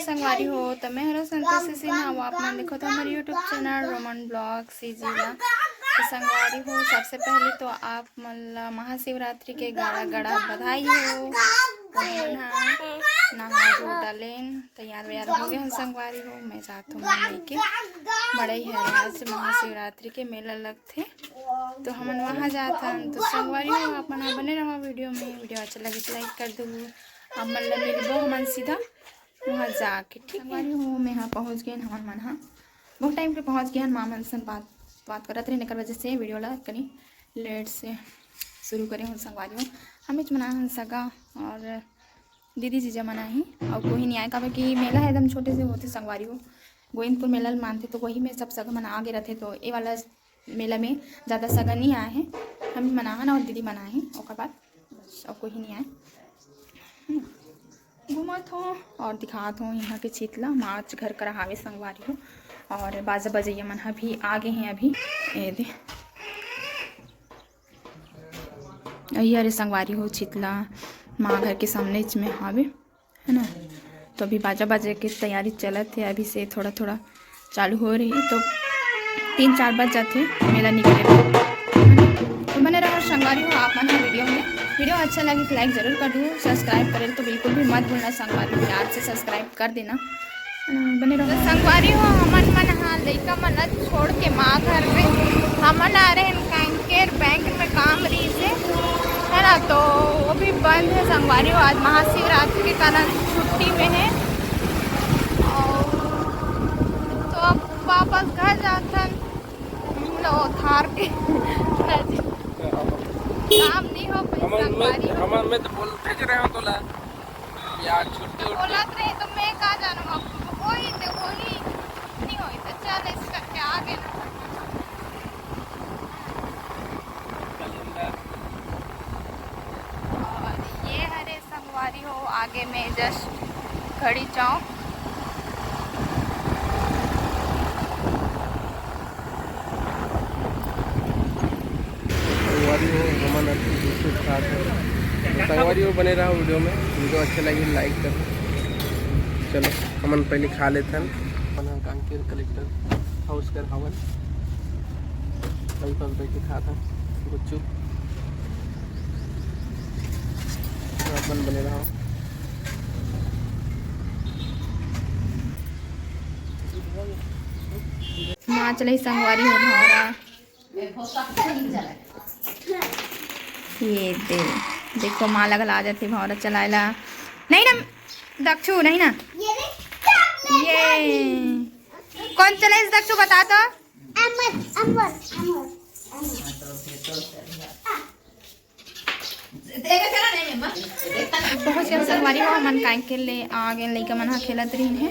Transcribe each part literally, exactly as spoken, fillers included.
संगवारी हो, त मैं हरो संतोषी सिन्हा, वो आप मन देखो तो हमारे YouTube channel Roman blog CG ला। तो संगवारी हो, सबसे पहले तो आप मन ला महाशिवरात्रि के गाड़ा गाड़ा बधाई हो। तो हमन हा नहा धो डालेन, तैयार वैयार हो गए हम संगवारी हो। मैं जात हूँ मम्मी के, बड़े है आज महाशिवरात्रि के मेला लगथे, तो हमन वहाँ जात हन। तो संगवारी हो, आप मन हा बने रहो वीडियो में। वीडियो अच्छा लगे तो लाइक कर दो। आप मन ला मिलबो हमन सीधा वहाँ जाके, ठीक है। संगवारी हो, मैं हा पहुँच गए, हमन मन हा बहुत टाइम पे पहुँच गए हन। माँ मन संग बात बात करत रहे, एकर वजह से वीडियो ला कनी लेट से शुरू करे हूँ संगवारी हो। हमें मना हन सगा और दीदी जीजा मन आही, और कोई नहीं आए, काबर कि मेला है एकदम छोटे से होते संगवारी हो। गोविंदपुर मेला ल मानते तो वही में सब सगा मन आगे रहते, तो ये वाला मेला में ज़्यादा सगा नहीं आए हैं। हम मना हन और दीदी मन आही, ओकर बाद बस और कोई नहीं आए। घूमत हो और दिखात हो यहाँ के चितला माच घर करा हावे संगवारी हो। और बाजा बजैया मन ह भी आ गए हैं अभी। ए दे, अइया रे संगवारी हो, चितला माँ घर के सामने में हावे, है ना। तो अभी बाजा बाजे के तैयारी चलत है, अभी से थोड़ा थोड़ा चालू हो रही, तो तीन चार बज जाते मेला निकले। तो बने रहो संगवारी हो आप मन वीडियो में। वीडियो अच्छा लगे तो लाइक जरूर कर दो, सब्सक्राइब करे तो बिल्कुल भी मत भूलना संगवारी हो, प्यार से सब्सक्राइब कर देना। अ, बने रहो। तो संगवारी हो, हमन मन हा लइका मन ला छोड़ के माँ घर में हमन आ रहे हैं कांकेर बैंक में काम रही से, है ना। तो वो भी बंद है संगवारी हो, आज महाशिवरात्रि के कारण छुट्टी में है। और तो अब वापस घर जाथन, हम लोग थार के काम नहीं हो पाई हमन में, संगवारी हो। हमन में तो बोलते ज रहे हो तोला यार, छुट्टी तो उट्टी। बोलत रहे तो मैं का जानू, अब वही तो वही नहीं होई तो चल इस करके आगे ना। और ये हरे संगवारी हो आगे में जस्ट घड़ी चौक। संगवारी हो, हमन अभी बिस्कुट खात हन। तो संगवारी हो, बने रहो वीडियो में, वीडियो अच्छा लगे लाइक करो। चलो हमन पहले खा लेथन। अपन कांकेर कलेक्टर हाउस कर हवन, कल पर बैठ के खात हन गुपचुप। अपन बने रहो। माँ चले संगवारी हो भौरा। ये दे, देखो माँ लगल आ जाते भौरा चलाएला। नहीं ना दक्षु, नहीं ना। ये कौन चलाइस दक्षु, बता तो। अमर, अमर, अमर, अमर। पहुँच गए संगवारी हो, हमन कांकेर ले आ गए, लइका मन हा खेलत रहिन हे।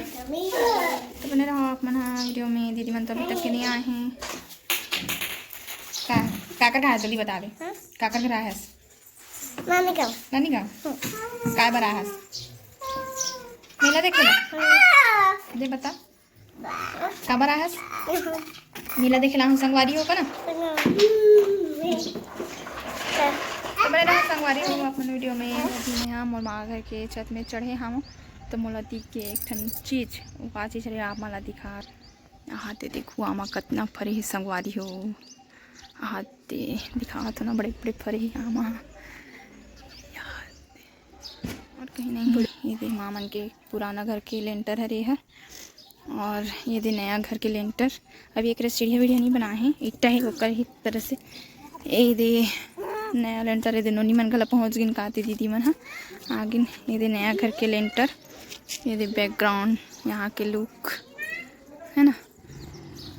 तो बने रहो आप मन हा वीडियो में। दीदी मन तो अभी तक के नहीं आए हैं। का काकर घर जल्दी बतावे। हाँ? काकर घर आए हस? नानी गाँव। नानी गाँव? हम्म। काय बर आए हस? मेला देखे ला? हाँ। दे बता। काबर आए हस? मेला देखे ला हूँ संगवारी हो का ना? तो बने रहो संगवारी हो अपन वीडियो में। अभी मैं हा मोर माँ घर के छत में चढ़े हावों, तो मोला दिख के एक ठन चीज, वो का चीज हरे आप मन ला दिखा। आहा ते देखो आमा कतना फरे हे संगवारी हो। आहा ते दिखावत हो ना, बड़े बड़े फरे हे आमा। और कहीं नहीं, ये दे माँ मन के पुराना घर के लेंटर हरे हर, और ये दे नया घर के लेंटर। अभी एक सीढ़िया वीढ़िया नहीं बनाए हैं, ईटा है ओकर ही तरह से। ये दे नया लेंटर, ये दे नोनी मन घला पहुँच गिन काते दीदी मन हा आ गिन। ये दे नया घर के लेंटर, ये दे बैकग्राउंड, यहाँ के लुक है ना।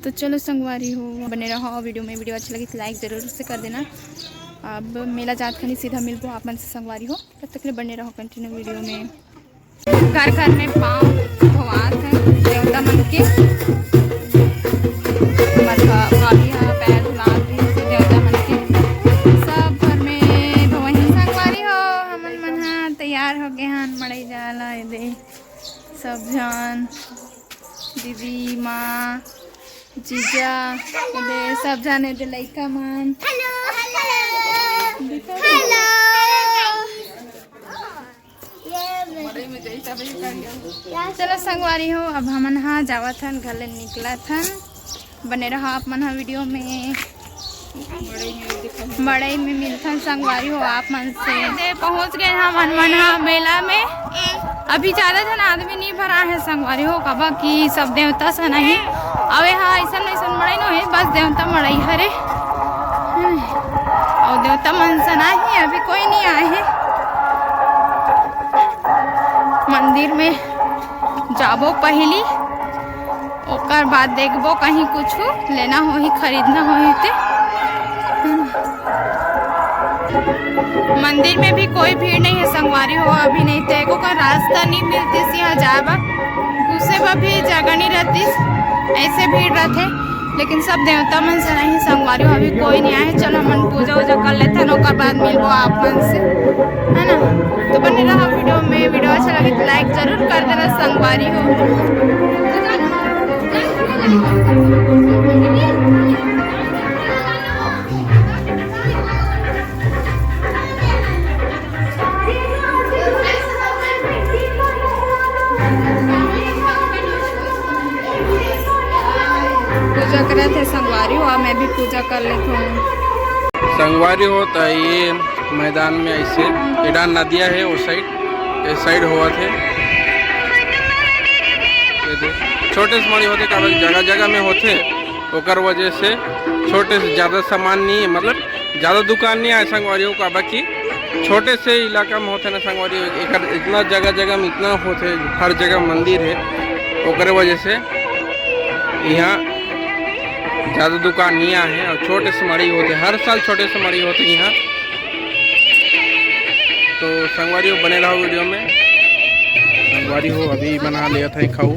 तो चलो संगवारी हो, बने रहो वीडियो में। वीडियो अच्छा लगी तो लाइक जरूर से कर देना। अब मेला जात खनी सीधा मिलबो आप मन से संगवारी हो, तब तक ले बने रहो कंटिन्यू वीडियो में। घर घर में पाँव धोवात है देवता मन के, मतलब भाभी हा पैर धुलात रही से देवता मन के, सब घर में धोवही संगवारी हो। हमन मन हा तैयार हो गए हन मड़ई जाला, ये दे सब झन दीदी, माँ, जीजा, एदे सब झन, एदे लइका मन। Hello, hello. हेलो। ये चलो संगवारी हो, अब हमन हा जावत हन, घर ले निकलत हन। बने रहा आप मन हा वीडियो में। मड़ई में मिलथन संगवारी हो आप मन से। दे पहुंच गए हमन मन हा मेला में। अभी ज्यादा झन आदमी नहीं भरा है संगवारी हो, काबर कि सब देवता से नहीं। अवे हा ऐसन ऐसन मड़ई नो है, बस देवता मड़ई हरे। अउ देवता मन से नहीं, अभी कोई नहीं आए है। मंदिर में जाबो पहली, ओकर बाद देखबो कहीं कुछ लेना होही, खरीदना होही ते। मंदिर में भी कोई भीड़ नहीं है संगवारी हो, अभी नहीं तो एको का रास्ता नहीं मिलती यहाँ जाए बर, घुसे बर भी जगह नहीं रहती, ऐसे भीड़ रहते। लेकिन सब देवता मन से नहीं संगवारी हो, अभी कोई नहीं आए। चलो हमन पूजा वूजा कर लेथन, ओकर बाद मिलबो आप मन से, है ना। तो बने रहा वीडियो में, वीडियो अच्छा लगे तो लाइक जरूर कर देना संगवारी हो। पूजा करत हे संगवारी हो, मैं भी पूजा कर लेत हूँ। संगवारी हो, त ये मैदान में ऐसे एडा नदिया है, वो साइड, ये साइड होवत है। ये दे, छोटे से मड़ी होते, काबर जगह जगह में होते, ओकर वजह से छोटे से, ज्यादा सामान नहीं है, मतलब ज्यादा दुकान नहीं आए संगवारी हो, काबर कि छोटे से इलाका में होते ना संगवारी हो, एकर इतना जगह जगह में इतना होते, हर जगह मंदिर है, ओकरे वजह से यहाँ ज्यादा दुकान नहीं आए हैं और छोटे से मड़ी होते, हर साल छोटे से मड़ी होते यहाँ। तो संगवारी हो, बने रहो वीडियो में। संगवारी हो, अभी बना लिया था खाऊ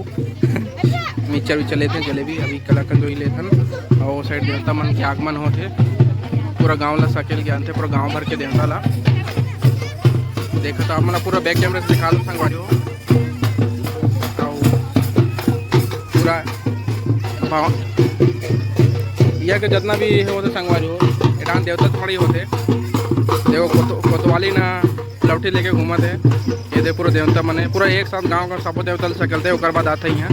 मिक्सचर विक्सचर लेते हैं, जलेबी अभी कलाकंद वही लेथन। और वो साइड देवता मन के आगमन होते, पूरा गांव ला सकेल के आनते, पूरा गांव भर के देवता ला। देखा था, आप मन ला पूरा बैक कैमरे से दिखा दो संगवारी हो। और पूरा भाव, यहाँ के जितना भी होते संगवारी हो, एठान देवता थोड़ी होते। देखो कोत-, कोतवाली ना लौठी लेके घूमत है। ये दे पूरा देवता मन है, पूरा एक साथ गांव का सबो देवता ल सकलते, ओकर बाद आते हैं यहाँ,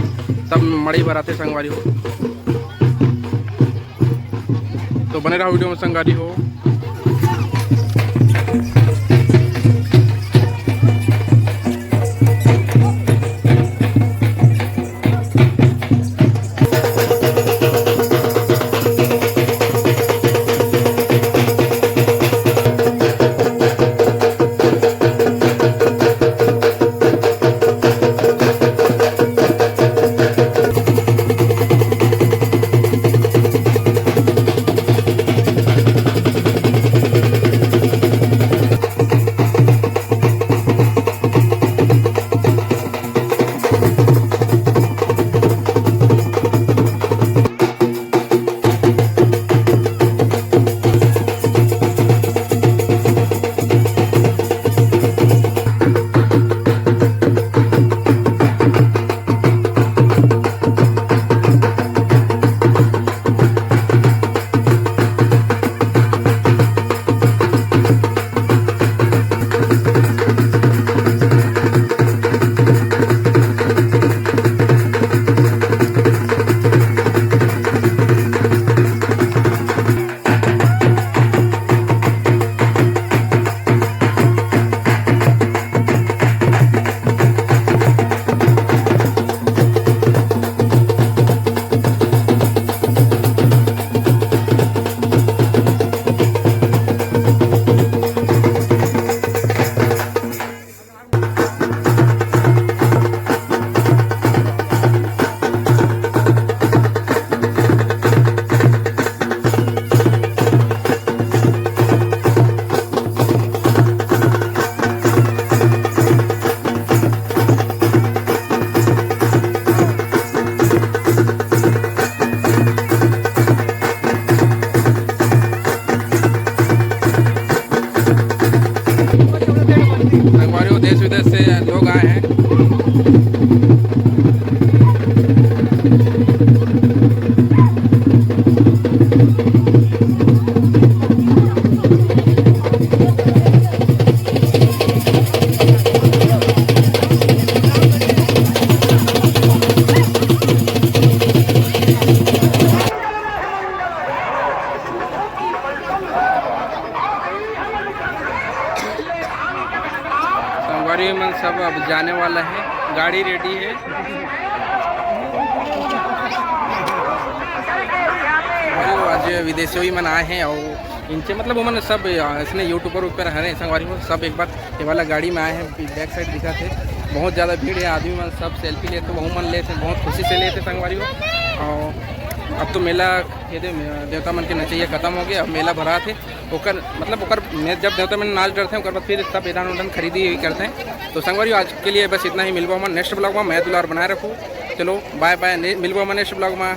तब मड़ी भराते संगवारी हो। तो बने रहो वीडियो में संगवारी हो। ये मन सब अब जाने वाला है, गाड़ी रेडी है। तो आज विदेशी मन आए हैं और इनसे मतलब वो मन सब इसने यूट्यूबर ऊपर हरे संगवारी हो, सब एक बार ये वाला गाड़ी में आए हैं। बैक साइड दिखा थे, बहुत ज़्यादा भीड़ है, आदमी मन सब सेल्फी लेते, वहू मन लेते, बहुत खुशी से लेते संगवारी हो। और अब तो मेला ये दे देवता मन के नचैया खत्म हो गया, अब मेला भरा थे। ओकर मतलब ओकर में जब देवता मन नाच डरते हैं, ओकर बाद फिर सब एदान उदान खरीदी हुई करते हैं। तो संगवारी हो, आज के लिए बस इतना ही। मिलबो हम नेक्स्ट ब्लॉग में, मैं दुलार बनाए रखूँ। चलो बाय बाय, मिलबो हम नेक्स्ट ब्लॉग में।